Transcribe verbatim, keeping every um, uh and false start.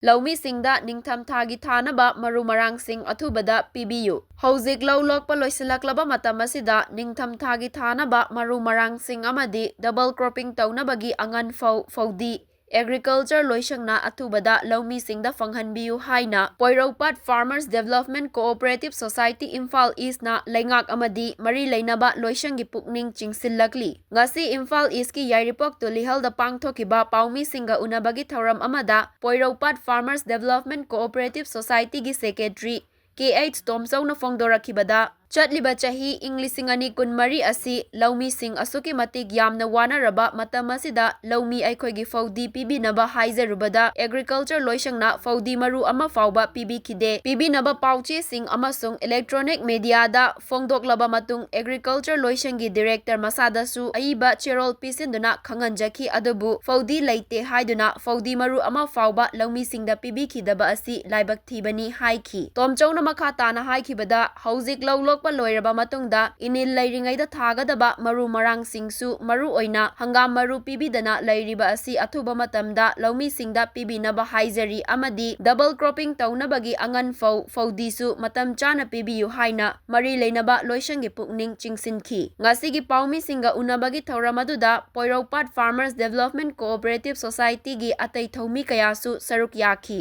ꯂꯧꯃꯤꯁꯤꯡꯗ ꯅꯤꯡꯊꯝꯊꯥꯒꯤ ꯊꯥꯅꯕ ꯃꯔꯨ ꯃꯔꯥꯡꯁꯤꯡ ꯑꯊꯨꯕꯗ ꯄꯤꯕꯤꯌꯨ꯫ ꯍꯧꯖꯤꯛ ꯂꯧ ꯂꯣꯛꯄ ꯂꯣꯏꯁꯤꯜꯂꯛꯂꯕ ꯃꯇꯝ ꯑꯁꯤꯗ ꯅꯤꯡꯊꯝꯊꯥꯒꯤ ꯊꯥꯅꯕ ꯃꯔꯨ ꯃꯔꯥꯡꯁꯤꯡ ꯑꯃꯗꯤ double cropping ꯇꯧꯅꯕꯒꯤ ꯑꯉꯟ ꯐꯧ, ꯐꯧꯗꯤ, agriculture ꯂꯣꯏꯁꯪꯅ ꯑꯊꯨꯕꯗ ꯂꯧꯃꯤꯁꯤꯡꯗ ꯐꯪꯍꯟꯕꯤꯌꯨ ꯍꯥꯏꯅ ꯄꯣꯏꯔꯧꯄꯥꯠ Farmers Development Cooperative Society Imphal ꯏꯁꯅ ꯂꯩꯉꯥꯛ ꯑꯃꯗꯤ ꯃꯔꯤ ꯂꯩꯅꯕ ꯂꯣꯏꯁꯪꯒꯤ ꯄꯨꯛꯅꯤꯡ ꯆꯤꯡꯁꯤꯜꯂꯛꯂꯤ꯫ ꯉꯁꯤ ꯏꯝꯐꯥꯜ ꯏꯁꯀꯤ ꯌꯥꯏꯔꯤꯄꯣꯛ ꯇꯨꯂꯤꯍꯜꯗ ꯄꯥꯡꯊꯣꯛꯈꯤꯕ ꯄꯥꯎꯃꯤꯁꯤꯡꯒ ꯎꯅꯕꯒꯤ ꯊꯧꯔꯝ ꯑꯃꯗ ꯄꯣꯏꯔꯧꯄꯥꯠ Farmers Development Cooperative Society ꯒꯤ secretary ꯀꯦ ꯑꯩꯆ ꯇꯣꯝꯆꯧꯅ ꯐꯣꯡꯗꯣꯔꯛꯈꯤꯕꯗ, ꯆꯠꯂꯤꯕ ꯆꯍꯤ ꯏꯪ ꯂꯤꯁꯤꯡ ꯑꯅꯤ ꯀꯨꯟꯃꯔꯤ ꯑꯁꯤ ꯂꯧꯃꯤꯁꯤꯡ ꯑꯁꯨꯛꯀꯤ ꯃꯇꯤꯛ ꯌꯥꯝꯅ ꯋꯥꯅꯔꯕ ꯃꯇꯝ ꯑꯁꯤꯗ ꯂꯧꯃꯤ ꯑꯩꯈꯣꯏꯒꯤ ꯐꯧꯗꯤ ꯄꯤꯕꯤꯅꯕ ꯍꯥꯏꯖꯔꯨꯕꯗ agriculture ꯂꯣꯏꯁꯪꯅ ꯐꯧꯗꯤ ꯃꯔꯨ ꯑꯃ ꯐꯥꯎꯕ ꯄꯤꯕꯤꯈꯤꯗꯦ꯫ ꯄꯤꯕꯤꯅꯕ ꯄꯥꯎꯆꯦꯁꯤꯡ ꯑꯃꯁꯨꯡ electronic media ꯗ ꯐꯣꯡꯗꯣꯛꯂꯕ ꯃꯇꯨꯡ agriculture ꯂꯣꯏꯁꯪꯒꯤ director ꯃꯁꯥꯗꯁꯨ ꯑꯏꯕ ꯆꯦꯔꯣꯜ ꯄꯤꯁꯤꯟꯗꯨꯅ ꯈꯪꯍꯟꯖꯈꯤ, ꯑꯗꯨꯕꯨ ꯐꯧꯗꯤ ꯂꯩꯇꯦ ꯍꯥꯏꯗꯨꯅ ꯐꯧꯗꯤ ꯃꯔꯨ ꯑꯃ ꯐꯥꯎꯕ ꯂꯧꯃꯤꯁꯤꯡꯗ ꯄꯤꯕꯤꯈꯤꯗꯕ ꯑꯁꯤ ꯂꯥꯏꯕꯛ ꯊꯤꯕꯅꯤ ꯍꯥꯏꯈꯤ꯫ ꯇꯣꯝꯆꯧꯅ ꯃꯈꯥ ꯇꯥꯅ ꯍꯥꯏꯈꯤꯕꯗ, ꯍꯧꯖꯤꯛ ꯂꯧ ꯂꯣꯛꯄ ꯂꯣꯏꯔꯕ ꯃꯇꯨꯡꯗ ꯏꯅꯤꯜ ꯂꯩꯔꯤꯉꯩꯗ ꯊꯥꯒꯗꯕ ꯃꯔꯨ ꯃꯔꯥꯡꯁꯤꯡꯁꯨ, ꯃꯔꯨ ꯑꯣꯏꯅ ꯍꯪꯒꯥꯝ ꯃꯔꯨ ꯄꯤꯕꯤꯗꯅ ꯂꯩꯔꯤꯕ ꯑꯁꯤ ꯑꯊꯨꯕ ꯃꯇꯝꯗ ꯂꯧꯃꯤꯁꯤꯡꯗ ꯄꯤꯕꯤꯅꯕ ꯍꯥꯏꯖꯔꯤ ꯑꯃꯗꯤ double cropping ꯇꯧꯅꯕꯒꯤ ꯑꯉꯟ ꯐꯧ, ꯐꯧꯗꯤꯁꯨ ꯃꯇꯝ ꯆꯥꯅ ꯄꯤꯕꯤꯌꯨ ꯍꯥꯏꯅ ꯃꯔꯤ ꯂꯩꯅꯕ ꯂꯣꯏꯁꯪꯒꯤ ꯄꯨꯛꯅꯤꯡ ꯆꯤꯡꯁꯤꯟꯈꯤ꯫ ꯉꯁꯤꯒꯤ ꯄꯥꯎꯃꯤꯁꯤꯡꯒ ꯎꯅꯕꯒꯤ ꯊꯧꯔꯝ ꯑꯗꯨꯗ ꯄꯣꯏꯔꯧꯄꯥꯠ Farmers Development Cooperative Society ꯒꯤ ꯑꯇꯩ ꯊꯧꯃꯤ ꯀꯌꯥꯁꯨ ꯁꯔꯨꯛ ꯌꯥꯈꯤ꯫